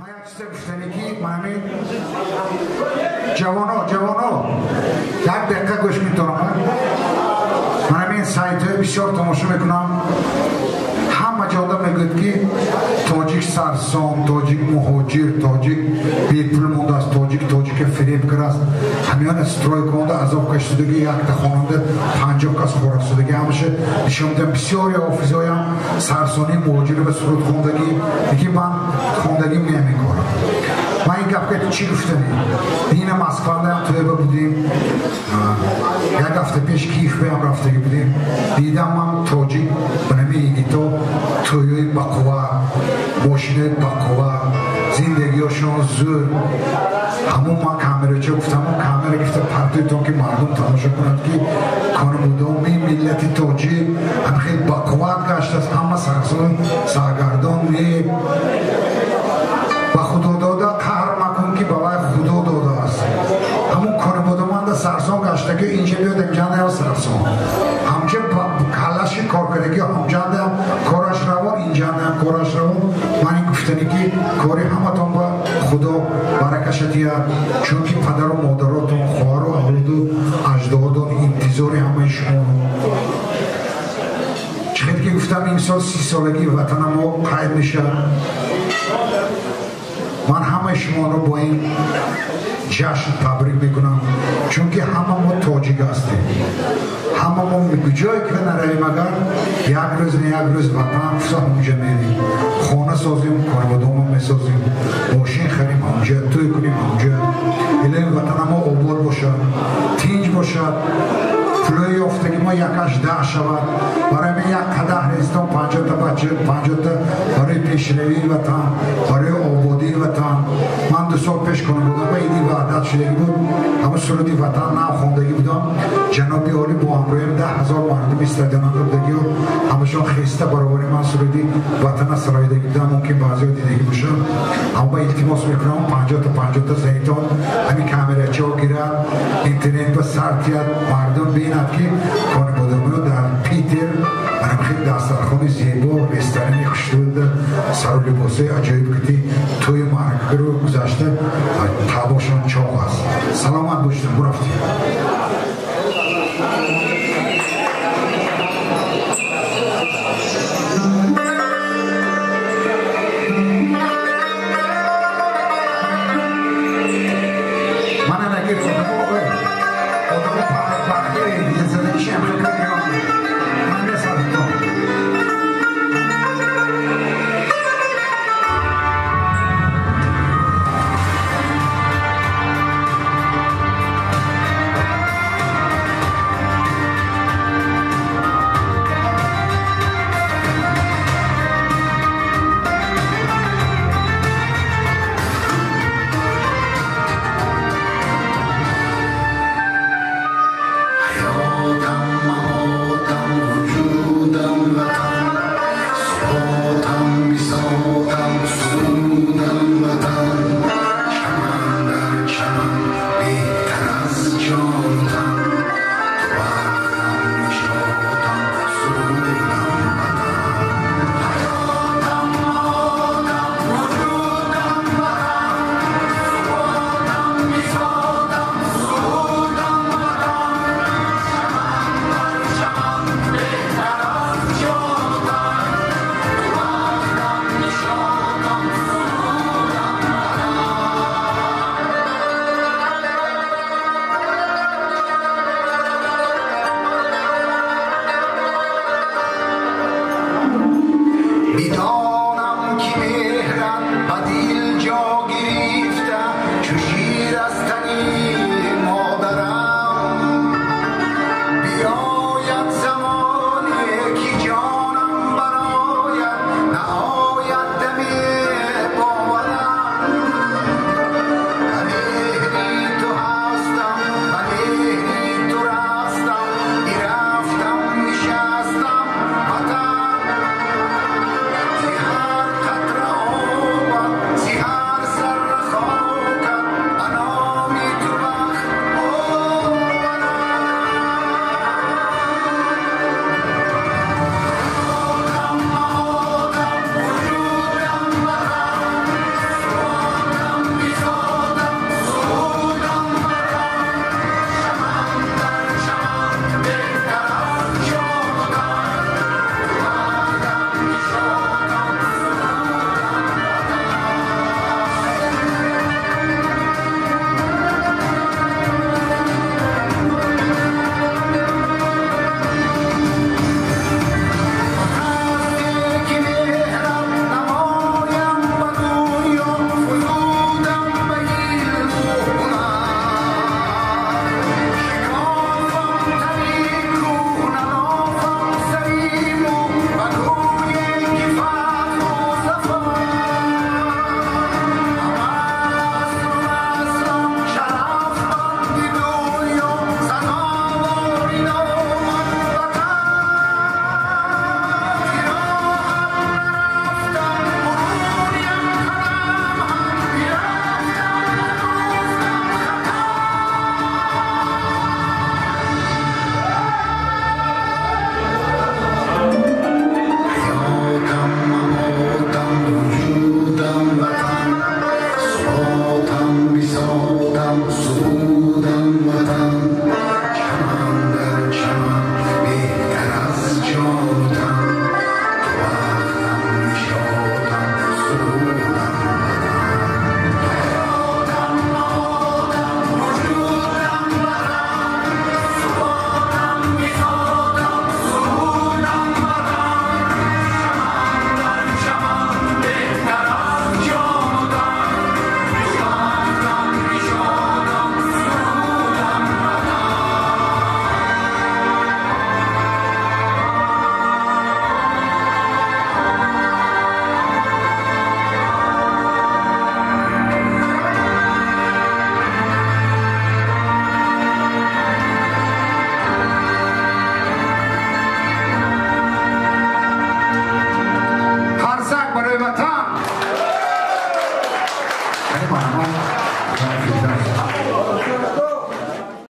Ман як чизе гуфтанӣ ки манами ҷавоно, ҷавоно, як дақиқа гӯш метонам. Манами сайтҳои бисёр тамошо мекунам. Ҳама ҷода мегӯяд ки тоҷик сарсон, тоҷик муҳоҷир, тоҷик бепул мондааст, тоҷик тоҷика фиреб кардааст. Ҳамиёна стройка монда азоб кашидагӣ, якта хонанда 50 кас хӯрокшудагӣ, ҳамаша нишон медиҳам. Бисёри ҳофизоям сарсонии муҳоҷир ба суруд хондагӣ, лекин ман хондагим намекорам. Ман ин гапка чӣ гуфтанӣ? Дина Москвадаям тӯйба будем, як ҳафта пеш Киевбаям рафтагӣ будем. Дидам ман тоҷик ба нами йигито тӯёи бақувват, мошинои бақувват, зиндагиёшон зӯр. Ҳамон ман камерача гуфтам, камера гирифта партоитон ки мардум тамошо кунад ки конмудоми миллати тоҷик ҳам хеле бақувват гаштааст, ҳама сарсон саргардон не. Ба худо дода қаҳр макун ки ба вай худо додааст. Ҳамон конмудоманда сарсон гашта ки инҷа биёд, инҷандаям сарсон. Ҳамча каллаши кор кардаги, ҳамҷандаям кораш равон, инҷандаям кораш равон. Ман ин гуфтанӣ ки кори ҳаматон ба худо баракаша диҳад, чунки падару модаротон, хоҳару авлоду аҷдодон интизори ҳамаи шумо. Чӣ хел ки гуфтам, имсол 30 солагии ватанамо қайд мешавад. Ман ҳамаи шуморо бо ин ҷашн табрик мекунам, чунки ҳама мо тоҷик ҳастем. Ҳама мо куҷое ки наравем, агар як рӯз не як рӯз ватан гуфта ҳамунҷа мерем, хона созем, конводома месозем, мошин харем, ҳамунҷа тӯй кунем, ҳамунҷа. Илоҳи ватанамо обод бошад, тинҷ бошад, пулои ёфтаги мо якаш даҳ шавад. Барои мен як қадаҳ рестон 50-та бача, 50-та барои пешравии ватан, барои ободии ватан. Ман 2 сол пеш конибодам ба иди ваҳдат шудагӣ буд, ҳамун суруди ватан нав хондагӣ будам. Ҷаноби олӣ бо ҳамроҳиам 10 000 мардуми стадионанда будагиу ҳамашон хеста баробари ман суруди ватана сароидагӣ будам. Мумкин баъзеҳо дидагӣ бошанд. Ҳама ба илтимос мекунам, 50-та 50-та зайтон ҳамин камерачаҳо гирад, интернет ба сар тиҳад, мардум бинад ки конибодамиё дар Питер манам хеле дастархони зебо, ресторани хушрӯда, сару либосҳои аҷоиб кити тӯи маъракаро гузашта, табошон чоқ аст. Саломат бошед, бурафтем. Мана нагир одамо бахтири дилзадагишам хеле ман месадам. Марҳамат.